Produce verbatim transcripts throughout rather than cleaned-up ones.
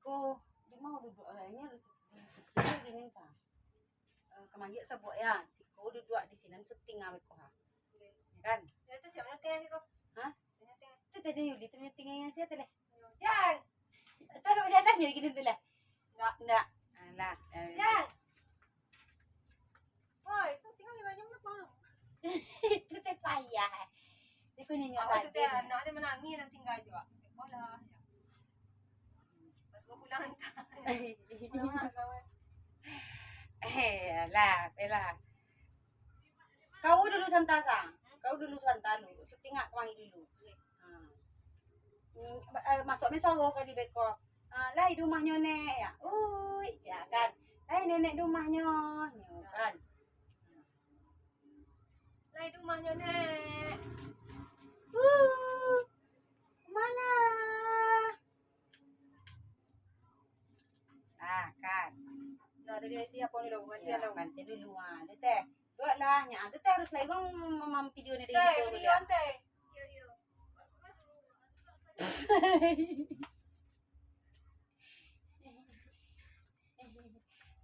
Siko, di ma duduak, agaknyo di situ, di situ gini, sa. Eh, kamanjek sabuak ya, siko duduak di sinan, syuting ah, beko ha. Ya kan? Ya, tu siapa nanti yang itu? Hah? Itu tadi Yuli tu syuting yang siapa tu leh? Jan! Itu ada macam dah gini tu leh. Ndak. Ndak. Alah. Eh. Jan! Wah, itu tinggal lima jam nak pulang. Itu teh payah. Itu nyanyi awak tu tadi. Teh anak dia menangis, nak tinggal juga. Sekolah. Pas gua pulang, entah. Pulang lah, kawan. Eh, lah, eh lah. Kau dulu santa, sa. Kau dulu santa dulu. Syuting ngak kemari dulu. Ha. Hmm, ba-, eh, masuk me suara kau di beko. Ah, lai di rumahnyo, Nek, ya. Ui, cak kan. Lai nenek di rumahnyo, nyo kan. Lai di rumahnyo, Nek. Uh, malah. Ah, kan. Nah, tadi dia apa ni, dong? Gantian, dong. Gantian dulu, ah. Dia teh. Buatlah, nya. Tu teh harus lai gong mamam video ni dari situ, video dia. Teh. Iyo, iyo.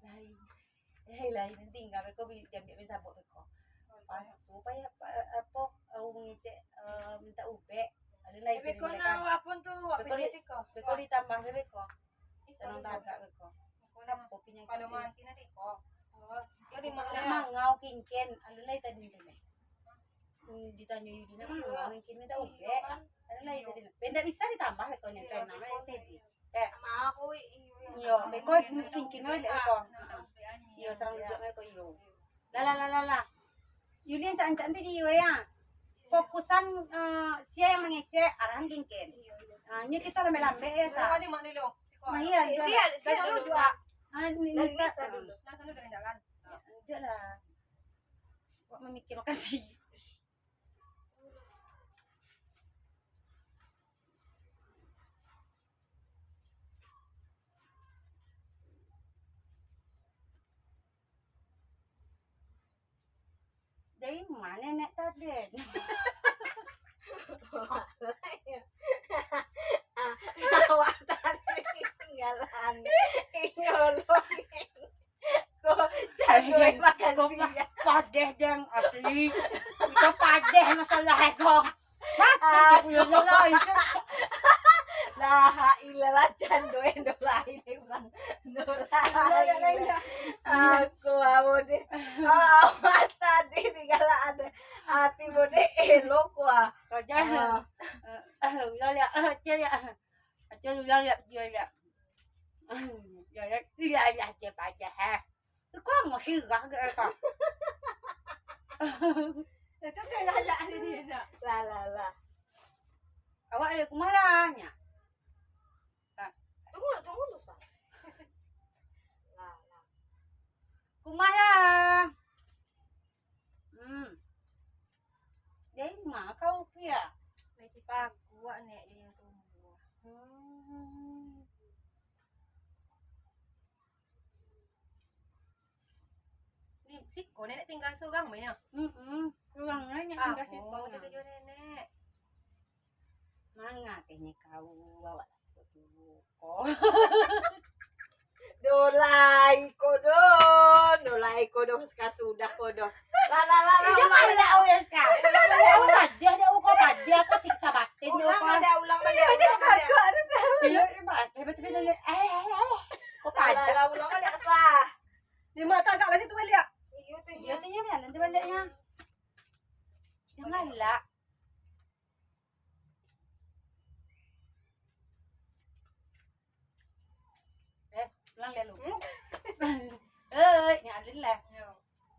Lain. Eh, lain. Tingga beko bi-, jambiak bi sabuk beko. Pasu, payah, pa-, apo, au mangecek, eh, minta ubek. Ada lain. Eh, beko nak awak pun tu, awak beko di-, pijit iko. Beko ditambah beko. Ih, sanang tagak beko. Apo penyakit? Pado manti nanti iko. Oh, jadi mangau kingkin, alun lai tadi tu, meh. Hmm, ditanyo Yudi, nak mangau kingkin minta ubek. Alun lai tadi. Benda bisa ditambah beko nyo, kan, nama sedih. Eh. Iyo, beko kingkin beko. Iyo, sanang duduak beko, iyo. Lah, lah, lah, lah, lah. Yuli ancak-ancak nanti di iyo, ya. Fokusan, eh, sia yang mangecek, arahan kingkin. Ah, nyo kito lambek-lambek, ya, sa. Nah, iya, sia, sia, sia dulu, dua. Ah, ni, ni, sa. Nah, sana udah enggak, kan? Ya, udah lah. Kok memikir makasih. Dari ma nenek tadi? Awak tadi tinggalan. Inyo lo. Ko, cari makasih ya. Padeh deng asli. Itu padeh masalah ko. Mati tu punya dola itu. La ilaha illallah, jan doen dola ini urang. Dola ini. Aku awak deh. Awak tadi tinggalan ada. Ati bodeh elok wah. Kau jangan. Ah. Eh, eh, ulang ya. Eh, cari ya. Acil ulang ya, dia ya. Ya, ya, iya, iya, dia payah, eh. Kau mau sirah ke, eh, kau? Itu teh lalak sini, nak. Lah, lah, lah. Awak ada kumaha lah, nya? Tunggu, tunggu dulu, Pak. Lah, lah. Kumaha lah? Hmm. Dari ma kau, Pia? Dari Cipaguak, Nek, dari yang tumbuah. Hmm. Ni, siko Nenek tinggal surang, Mak, yo? Mm-mm. Surang Nenek tinggal siko. Apo, Mak, tujuan Nenek? Manga teh ni kau, awak takut dulu ko. Dolai ko do, dolai ko do, sudah ko do. Lah, lah, lah, lah, ulang baliak. Ulang baliak, ulang. Padah dah, ko padah, ko siksa batin dah, ulang baliak, ulang baliak. Iyo, iyo, batin, batin, batin. Eh, eh, eh, eh. Ko padah. Lah, lah, ulang baliak, sah. Di mata agak lagi tu baliak. Iyo, teh. Iyo, teh, iyo, nanti baliaknya. Janganlah. Eh, pulang lihat lu. Eh, ni Alin lah. Yo.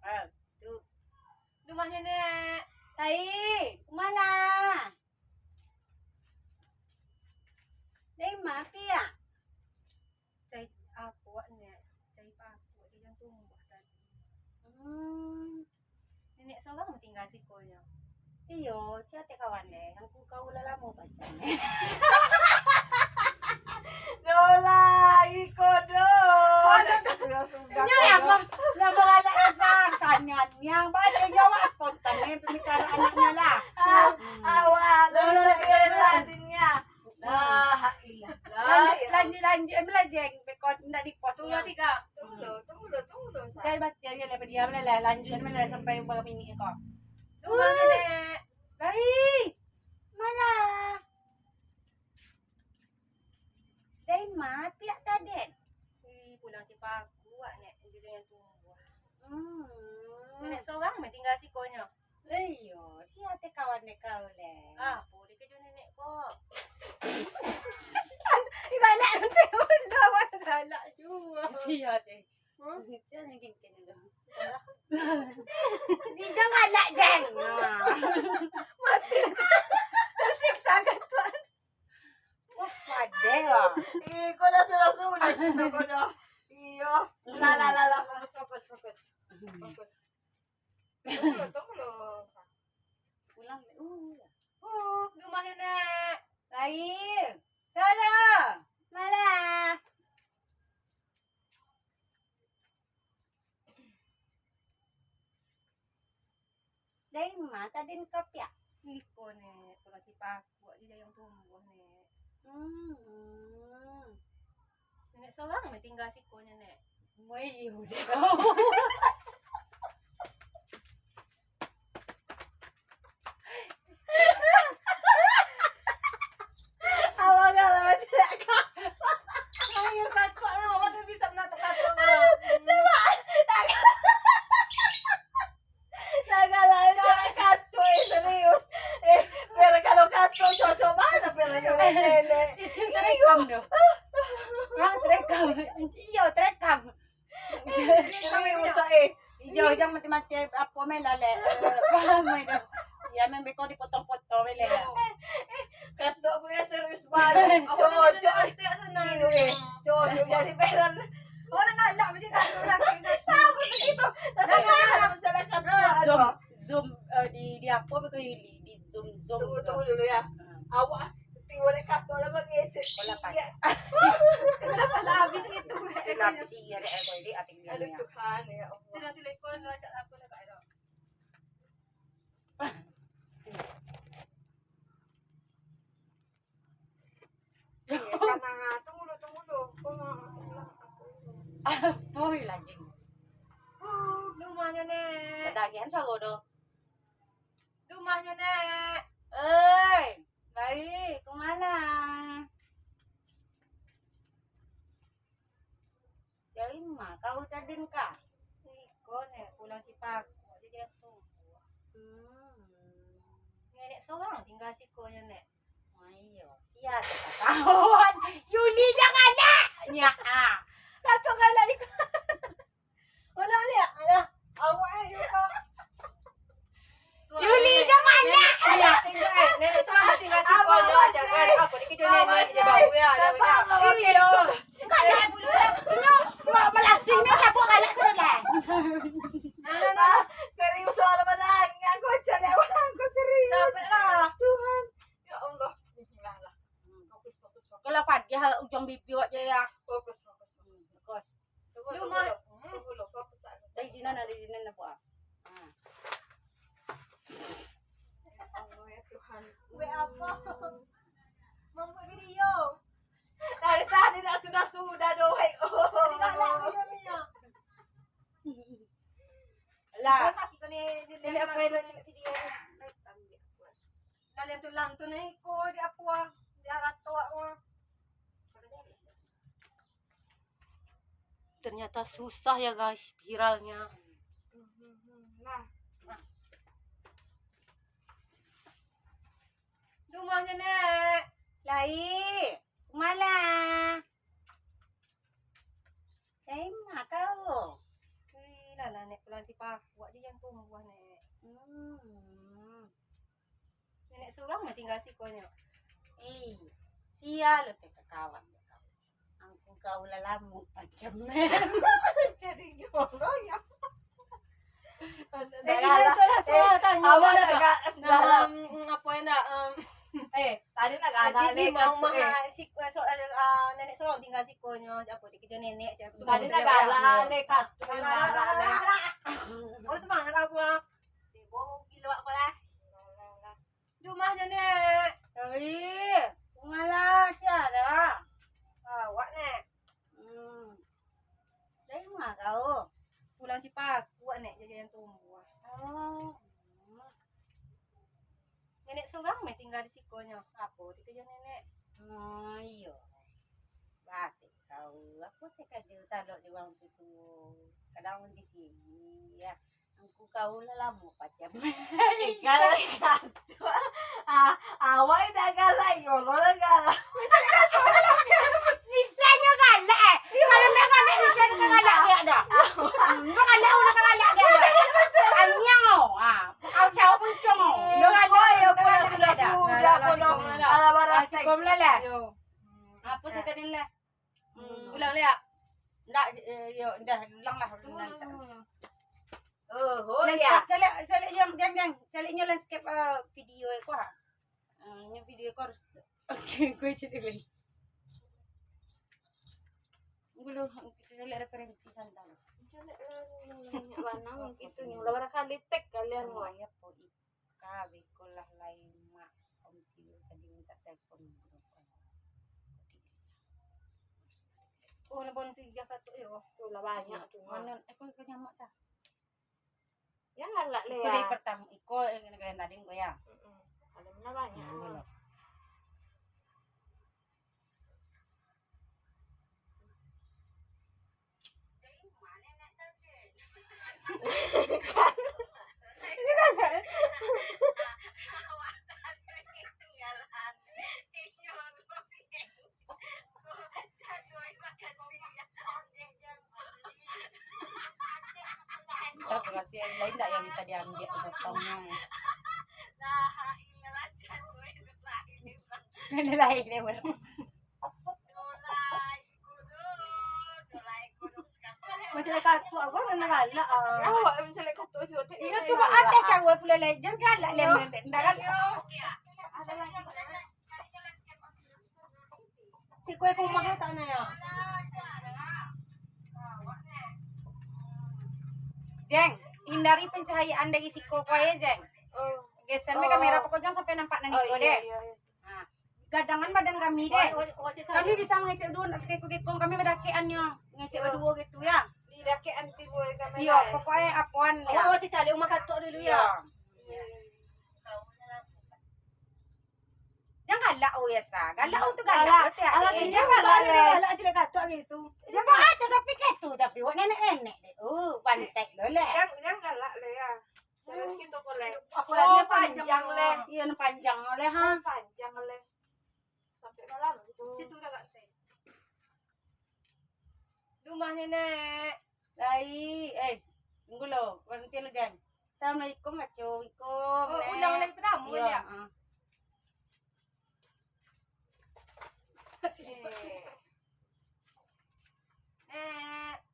Ah, tu. Rumahnya, Nek. Tai, kemana? Dari mati ya? Cai apuak, Nek. Cai papuak di jantung buah tadi. Hmm. Nenek sorang tinggal siko nyo. Iyo, sia teh kawan deh. Angku kau lah lamo pacar. Dola, iko do. Sudah, sudah. Nyo yang mem-, yang meranak abang, sanyan. Yang banyak nyawa spontan, eh, pembicaraan anaknya lah. Ah, awak, lalu sakit hatinya. La ilaha illallah. Lanjut, lanjut, lanjut. Ambil aja. Lanjuik malah sampai bara minit ko. Rumah Nenek. Lai. Malah. Dari ma piak tadi? Ih, pulang Cipaku, Nek, di dunia tumbuah. Hmm. Nenek sorang mah tinggal sikonyo. Lah iyo, sia teh kawan dek kau leh. Ah, apo dikejut nenek ko? Ibarat nanti udah galak juo. Sia teh. Hah? Sia ni gengken dulu. Dijang galak, Jang. Mati. Tersiksa kan, Tuan? Wah, padeh lah. Ih, kau dah sudah sudah kita kau dah. Iyo. Lah, lah, lah, lah. Fokus, fokus, fokus. Fokus. Tunggu, tunggu lo. Pulang. Uh, ya. Uh, rumah nenek. Lain. Tada. Malah. Dari ma tadi kau piak? Iko, Nek, kalau Cipaku aja yang tumbuh, Nek. Hmm. Nenek sorang mah tinggal sikonyo, Nek. Woi, iyo. Awak galak macam nak kak. Ayo, kak, kak, awak tu bisa menatap kak, kak. Aduh, coba. Lah galak macam nak kak, eh, serius. Eh, biar kalau kak cocok mana biar nenek. Itu terekam doh. Hah, terekam. Iyo, terekam. Kami rusak, eh. Ijau jang mati-mati apo meh lah, leh. Eh, paham, eh, dah. Ya, meh beko dipotong-potong, leh. Kato aku ya serius banget. Cocok. Iyo, eh. Cocok jadi peran. Orang galak macam tu, orang kena tahu begitu. Tapi galak macam kato. Zoom, zoom, eh, di, di apo beko, di, di zoom, zoom. Tunggu, tunggu dulu ya. Hmm. Awak tibo dek kato lah mangecek. Bola panas. Iya. Kenapa lah habis gitu? Dia lapis iya dek air, dek ating dia. Aduh, Tuhan, ya Allah. Dia nanti lekor, lu ajak apa nak ada? Eh, kana, tunggu dulu, tunggu dulu. Kau mau pulang apa ini? Apo lagi? Uh, rumahnya, Nek. Batagihan sago doh. Rumahnya, Nek. Oi, baik, kemana? Dari ma kau tadi kah? Iko, Nek, pulang Cipaku, jadi tumbuh. Hmm. Nenek sorang tinggal sikonyo, Nek. Oh, iyo. Sia tu katahuan. Yuli jangan nak. Nya, ah. Langsung galak iko. Ulang baliak. Alah. Awak, eh, lupa. Yuli, jangan nak. Nenek, tinggal, eh. Nenek sorang tinggal sikonyo, jangan. Apa dikejut nenek je bau ya. Iyo. Galak bulu lah. Inyo, buat malasing ni, siapa galak sudah lah. Nah, nah, nah. Serius, orang menangis. Aku cari orang, aku serius. Capek lah. Tuhan. Ya Allah. Bismillah lah. Fokus, fokus, fokus. Kalau Fadiah, ujung bibir awak je ya. Fokus, fokus, fokus. Fokus. Tunggu, tunggu dulu. Hmm, tunggu dulu. Fokus lah. Dari sini, dari sini, nak buat. Ha. Ya Allah, ya Tuhan. Buat apa? Membuat video. Dari tadi nak sudah-sudah doh, hai. Oh. Tidak nak video ni, ya. Lah. Kau sakit kau ni, ni, ni, ni, ni. Lah, lantun-lantun ni, iko di apa, ah? Di arato, ah. Ternyata susah ya, guys, viralnya. Nah. Rumahnya, Nek. Lai, malah. Lai ma kau? Ih, lah, lah, Nek, pulang Cipaku, awak je yang tumbuh, Nek. Hmm. Nenek surang mah tinggal sikonyo. Eh, sia lo teh kakawan. Angku kau lah lamo macam. Jadi nyolong ya. Jadi, itu lah soal tanya. Awak lah, agak dalam, mm, apa yang nak, em. Eh, tadi nak galak. Jadi, leh, mau kata, eh, maha si, eh, so, eh, ah, nenek sorang tinggal sikonyo, apa dikejut nenek je. Tadi nak galak, leh, kata. Galak, galak, galak, galak. Oh, semangat aku, ah. Tibo gilo aku lah. Rumahnya, Nek. Oi, bungalah siara. Awak, Nek. Hmm. Dari ma kau? Pulang Cipaku, Nek, jajan Surang meh tingga di siko nyo. Apo dikarajo nenek? Oh, iyo. Batik kau. Apo teh karajo talok di urang tu tu? Kadang di sini, ya. Angku kau lah lamo pacam. Galak katu. Ah, awak dah galak, yo lo lah galak. Misalnyo galak, eh. Kalau nak galak, misalnyo galak dia dah. Hmm, nak galak, nak galak dia dah. Anyau. Ah, kau jauh puncung. Nak galak, yo, nak galak sudah, dia dah. Sudah, kono. Alah, barang. Ah, cukup lah, lah. Yo. Apa saya tadi lah? Hmm, ulang liak. Ndak, eh, yo, ndak, ulang lah, ulang, ulang, ulang, ulang. Oh, oh, ya. Caliak, caliak, jang, jang, jang. Caliaknyo landscape, eh, video ko, ha. Eh, nyo video ko harus, oke, gue caliak lagi. Dulu, kita caliak referensi santai. Caliak, eh, banyak banang gitu, nyo. Lah, barangkali tag kalian, wah. Ka beko lah lai mak, om Siul tadi mintak telepon. Oh, telepon si Jah satu yo. Tu lah banyak tu. Mano, eh, kau, kau nyamak sah? Yang galak le. Iko dari pertama, iko yang kalian tadi ko ya. Heeh. Kalau mana banyak. Hmm, lah. Berasih lain tak yang bisa diambil potongnya? Lain, lain, lain. Macam katuk aku kena galak, ah. Awak macam katuk juga. Iyo, cuma ada cawe pula legend galak, legend. Ndak galak. Siko ka rumah tak nyo. Jeng, hindari pencahayaan dari siko ko ae, Jeng. Oh. Geser kamera pokoknyo sampai nampak nan iko deh. Nah, gadangan badan kami deh. Kami bisa mangecek duo, ndak sakekong-kekong, kami badakekan nyo. Ngecek baduo gitu ya. Di dakekan tibo kamera. Iyo, pokoknyo apoan ya. Awak cari rumah katuk dulu ya. Iyo. Jan galak, oh, ya, sa. Galak, oh, tu galak, galak. Alah, jan galak, galak, galak, galak, galak, gitu. Jan galak, tapi gitu, tapi wak nenek-nenek deh. Oh, bansek lo, leh. Jan, jan galak, leh, ya. Terus gitu, ko, leh. Apalagi panjang, leh. Iyo, nan panjang, leh, ha. Panjang, leh. Sampai malam, gitu. Situ dah, Kak. Rumah nenek. Lai, eh, tunggu lo, berhenti lo, Jan. Assalamualaikum, Aco. Waalaikum. Oh, ulang lagi pertama, iyo, ya? Ah. Nek. Nek.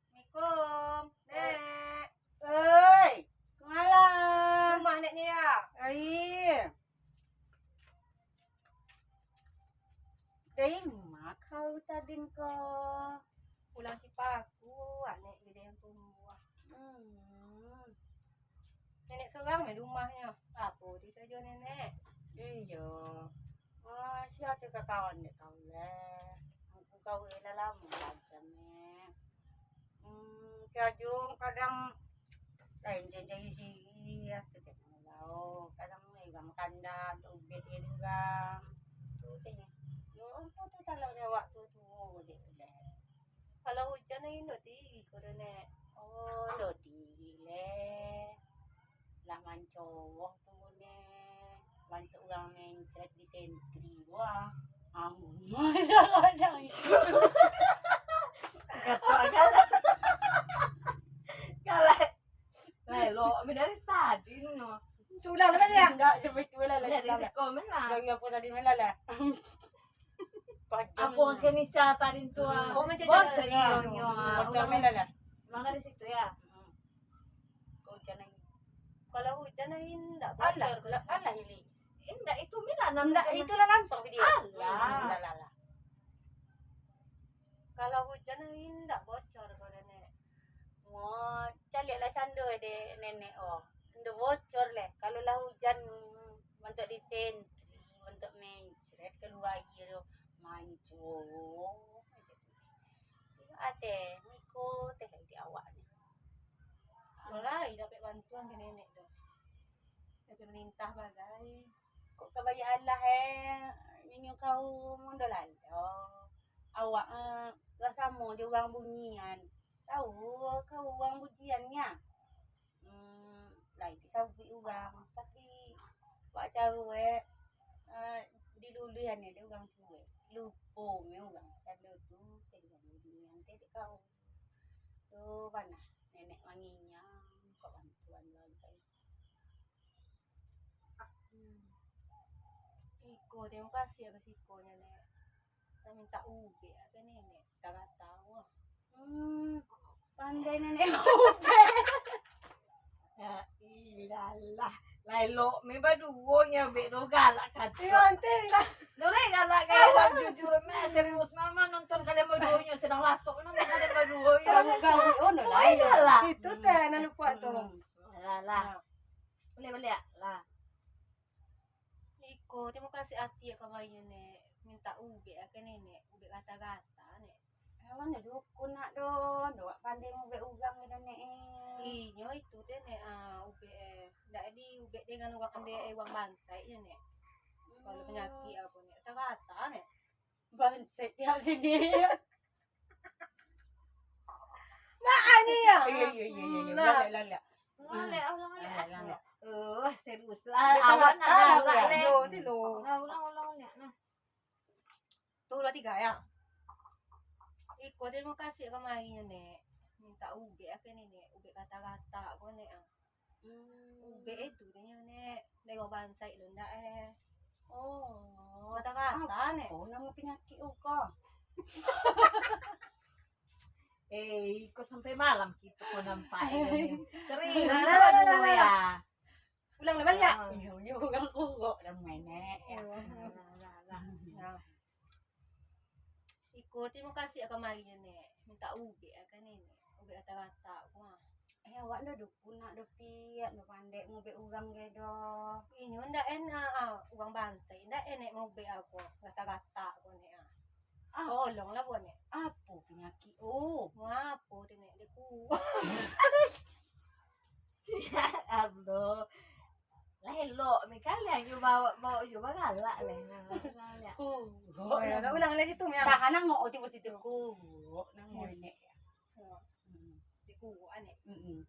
Assalamualaikum. Nek. Oi, malam. Rumah neknyo, ya? Ai. Dari ma kau tadin ko? Pulang Cipaku, anek gede tumbuah. Hmm. Nenek surang mah di rumahnyo. Apo tu karajo nenek? Iyo. Ah, sia tu kakawan dek kau leh. Angku kau lah lamo macam ni. Hmm, karajo kadang lain cari siri, ya, tu tengok lau. Kadang megang kanda, tu ubek dia urang. Tu tengok. Yo, ampun tu kalau lewat tu, tu, dek, dek. Kalau hujan, ai, ndo tiri ko do, Nek. Oh, ndo tiri, leh. Lah mancowoh tu, Nek. Bantuak urang mencret di sentri, wah. Amun. Kadang itu. Gatok galak. Galak. Lah, elok, dari tadi, no. Sudah lah, ya? Enggak, sampai tu lah, lah. Dari siko, men lah. Yang apa tadi, men lah, lah. Apo ke Nisa tadi tu, ah? Oh, macam bocor, ya? Bocor, men lah, lah. Mangga di situ, ya? Hmm. Kau hujan lagi. Kalau hujan lagi, ndak bocor. Alah, alah, Ili. Indak, itu men lah, ndak, itulah langsung video. Alah. Hmm, lah, lah, lah. Kalau hujan lagi, ndak bocor, kalau, Nek. Mo, caliaklah cando dek nenek, oh. Ndo bocor leh. Kalau lah hujan, bantuak di sentri, bantuak mencret, kalua aia tu, manco. Ate, miko teh di awak ni. Mulai dapek bantuan ke nenek tu. Dari pemerintah bagai. Kok Bajalan eh, inyo kaum mundo lalo. Awak eh, lah samo jo urang bunyian. Tahu kau urang bujian nya? Hmm, lai disabuik urang, tapi buat caro eh, eh, diluluihan dek urang tu eh. Lupo me urang sando tu, teh urang bunyian teh dek kau. Tu panah nenek manginyang kok bantuan urang teh. Hmm. Iko, terima kasih ka siko nyo, Nek. Nak minta ubek ka nenek, tak tahu. Hmm. Pandai nenek ubek. Ya iyalah. Lah elok me baduo nyo ubek do galak kato. Iyo, anting lah. Dore galak kayak jujur me serius mama nonton kalian baduo nyo sedang lasok nonton kalian baduo nyo. Kamu gawe ono lah. Iyalah. Itu teh nak lupa tu. Hmm. Alah, lah. Baliak, baliak, lah. Iko, terima kasih ati ka bayi, Nek. Minta ubek ka nenek, ubek gata-gata, Nek. Awan dah dukun nak don, dok pandai ubek urang dah, Nek. Inyo itu teh, Nek, ah, ubek eh. Ndak di ubek dengan urang dek eh, urang bantai je, Nek. Kalau penyakit apa, Nek. Gata-gata, Nek. Bantai tiap sini. Mak ani ya. Iya iya iya iya. Lah. Lalak lalak. Lalak, ulang lalak. Lalak lalak. Eh, serius lah. Awak nak lalak leh. Yo, ti lo. Lah, ulang ulang lalak nah. Tu lah tiga ya. Iko terima kasih kamari Nek. Minta ubek akan ni Nek. Ubek kata-kata ko Nek. Hmm. Ubek itu tanya Nek. Dari bansaik lo ndak eh. Oh. Kata-kata Nek. Oh, nama penyakit oh ko. Eh, iko sampai malam kita ko nampak. Serius. Ulang lah balik. Iyo, iyo, urang kurok dah main Nek. Iko terima kasih akan mari Nek. Minta ubek akan ni Nek. Ubek rata-rata ko. Eh, awak ndak dukun nak dopiak, ndak pandai ngubek urang ge doh. Inyo ndak enak ah, urang bantai ndak enak ngubek ako, rata-rata ko Nek ah. Ah. Tolonglah buat Nek. Apo penyakit oh? Ngapo tu Nek, dia ku. Ya Allah. Lah elok ni kalian yo bawa bawa yo bagalak leh. Nah, nah, nah. Ku. Oh, ya, ulang lagi tu yang. Tahan nang ngok tu situ ku. Nang ngok Nek. Hmm. Dek kuwok anek. Mm-mm.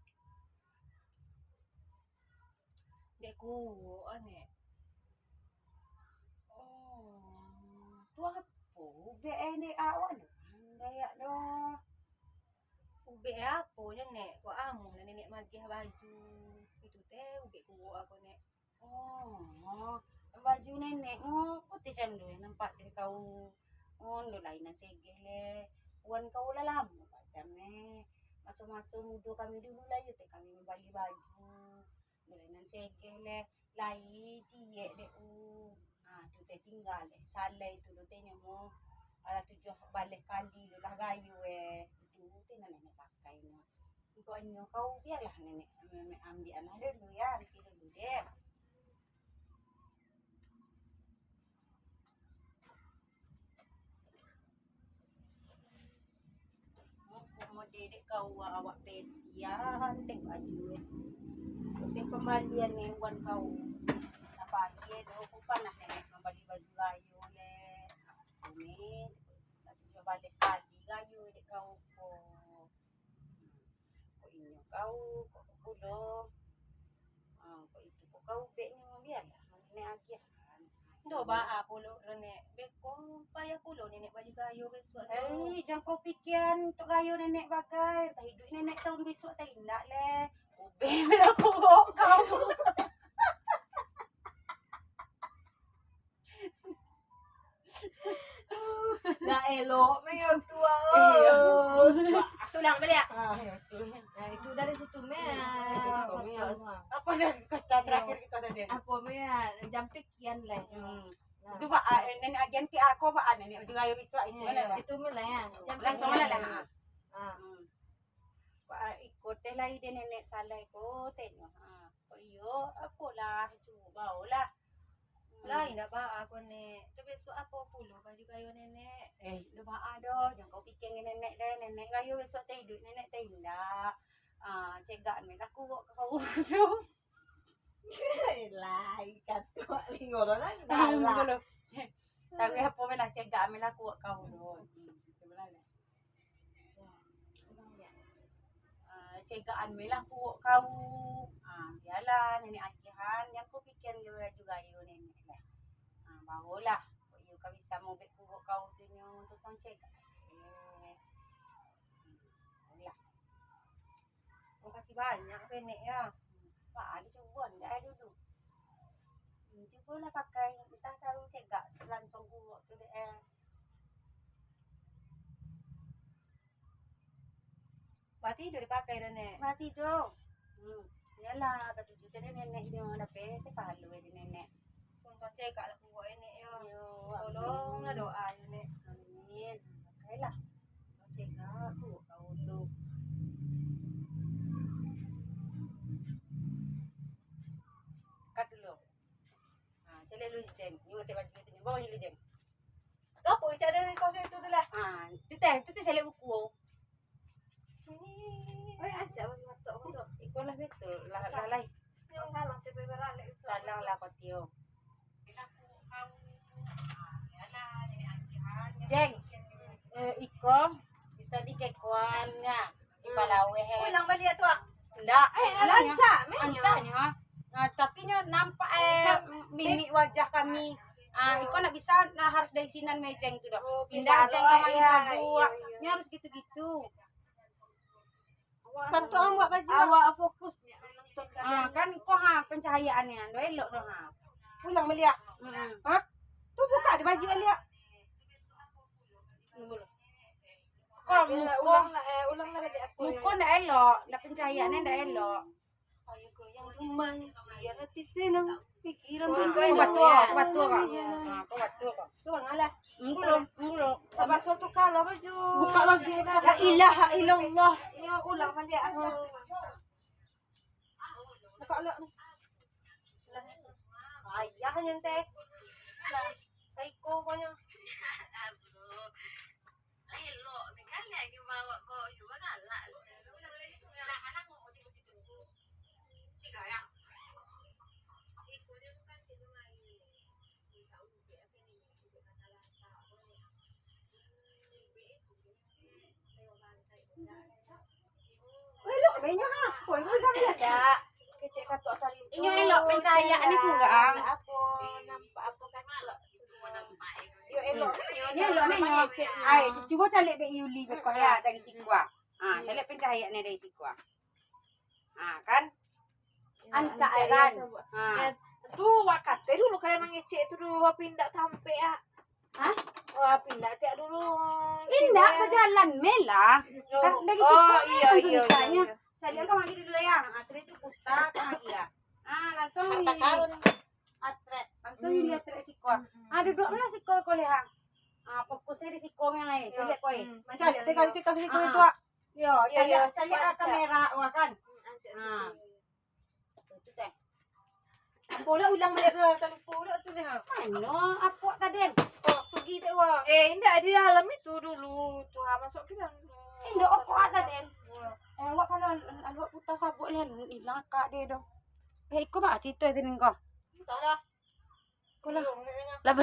Dek kuwok anek. Oh, tu apo? Ubek eh dek awak tu. Dayak doh. Ubek apo nyo, Nek? Kok amuah lah nenek magiah baju. Itu teh ubek kuwok ako, Nek. Oh, baju nenek, oh, putih cando eh, nampak dari kau. Oh, ndo lain nan segeh le. Wan kau lah lamo pacam eh. Maso-maso mudo kami dulu lah, yo teh kami mambali baju. Ndo lain nan segeh le. Lai ciek dek u. Ah, tu teh tingga le. Salai tu lo teh nyo mo. Alah tujuah baleh kali lo lah gayo eh. Itu teh nan nenek pakai nyo. Pokoknyo kau biarlah nenek, nenek ambiak anak dulu ya, nanti dulu deh. Mode dek kau awak petian, teh baju eh. Teh pambalian ni wan kau. Apa dia tu, aku panah nenek mambali baju gayo le. Ini, aku coba dek kali gayo dek kau ko. Kok inyo kau, kok pulo. Ah, kok itu kok kau ubek nyo, biarlah nenek agiahan. Ndo baa pulo, Nek. Beko payah pulo nenek baju gayo bisuak tu. Hei, jan kau pikian untuak gayo nenek bagai. Entah iduik nenek taun bisuak, entah indak leh. Ubek lah pulo kau. Dah elok me yo tua. Iyo. Tulang baliak. Ah. Nah, itu dari situ me. Itu me. Apa dah kata terakhir kita tadi? Apa me? Jam pikian leh. Hmm. Nah. Itu pak, ah, nenek agian Q R ko pak, ah, nenek baju gayo bisuak itu. Iya, mana, Pak? Itu me lah ya. Jam pikian. Langsung mana lah? Ah. Hmm. Wah, iko teh lai dek nenek salai ko teh nyo. Ha, ko iyo, apolah, cubo baolah. Hmm. Lai ndak baa ko, Nek. Tu bisuak apo pulo baju gayo nenek? Eh, ndak baa doh, jan kau pikia ngan nenek deh. Nenek gayo bisuak teh iduik, nenek teh indak. Ah, cegak me lah kuwok kau tu. Lah, ikan tu lingo lo lah. Lingo lo. Tapi apo meh lah, cegak meh lah kuok kau tu. Ah, cegakan meh lah kuok kau. Ah, bialah nenek agihan, jan kau pikian gayo-gayo nenek lah. Ah, baolah, kok iyo ka bisa maubek kuok kau tu nyo, tu tong cegak. Eh. Baolah. Makasih banyak, Nenek, ya. Pak, ada cubo ndak dulu? Hmm, cubolah pakai, entah tahu cegak langsung kuok tu dek, eh. Berarti dah dipakai dah, Nek? Berarti tu. Hmm. Yalah, katuju tadi nenek nyo dapek, teh palu di nenek. Pun kacegak lah kuok nenek yo. Yo, tolonglah doa yo, Nek. Amin. Pakailah. Kacegak kuok kau tu. Kat dulu. Ha, caliak lu, Jeng. Ni mati baju tu ni. Bawa je lu, Jeng. Apo cara kau tu lah? Ha, tu teh, tu teh caliak buku. Oi, aja bagi matok, matok. Iko lah betul, lah, lah, lah. Salah, salah lah kau tio. Jeng, eh, iko bisa dikekoan nyo, di palaweh, eh. Ulang baliak tu, ah. Ndak, eh, eh, alah, rancak, nyo. Rancak nyo. Nah, tapi nyo nampak, eh, mimik wajah kami. Ah, iko ndak bisa, nah, harus dari sinan mejeng tu doh. Oh, pindah jeng kamari sabuak. Nyo harus gitu-gitu. Kan tu awak baju. Awak fokus. Ah, kan ko ha, pencahayaannyo ndak elok doh ha. Ulang baliak. Mm-mm. Ha? Tu buka tu baju baliak. Ko muko, ulang lah, eh, ulang lah baliak. Muko ndak elok, ndak pencahayaannyo ndak elok. Ayo goyang lumai, biar hati senang, pikiran tenang. Batua, batua, Kak. Ha, kau batua, Kak. Tu ngalah. Enggak lo, enggak lo. Terpaksa tukar lah baju. Buka lagi. La ilaha illallah. Yo, ulang baliak aku. Buka lo. Lah. Ayah nyo teh. Lah. Saiko konyo. Elok ni kan, lagi bawa-bawa juga galak. Elok, banyak ha. Koi, koi, kami ada. Kecek katok tali. Inyo elok pencahayaan ni kurang. Apo nampak apo katok? Yo elok. Inyo elok ni nyo. Ai, cubo caliak dek Yuli beko ya dari siko. Ha, caliak pencahayaan ni dari siko. Ha, kan? Ancak, ancak kan? Ha. Eh, tu wak kate dulu kalian mangecek tu dulu, tapi indak tampek ah. Hah? Wah, pindah tiak dulu. Indak, bajalan meh lah. Kan dari situ kan iyo, tulisanyo. Caliak kan lagi dulu ya. Ha, caliak tu putar kan lagi ya. Ha, langsung ni. Atrek. Langsung ni atrek siko. Ha, duduk lah siko ko leh ha. Ha, fokusnyo di siko yang lain. Caliak ko eh. Caliak, tengok kita siko tu ah. Yo, caliak, caliak kamera wah kan. Ha. Tu teh. Apo lah ulang baliak tu, talupo lah tu dah. Mano apo tadi? Oh, sugi tak wah. Eh, indak di dalam itu dulu. Tu ha, masuk ke dalam. Indak apo tadi. Eh, awak kalau awak putar sabuk lah, ilang akak dia doh. Eh, iko baa cerita tadi ko? Entahlah. Ko lah. Lah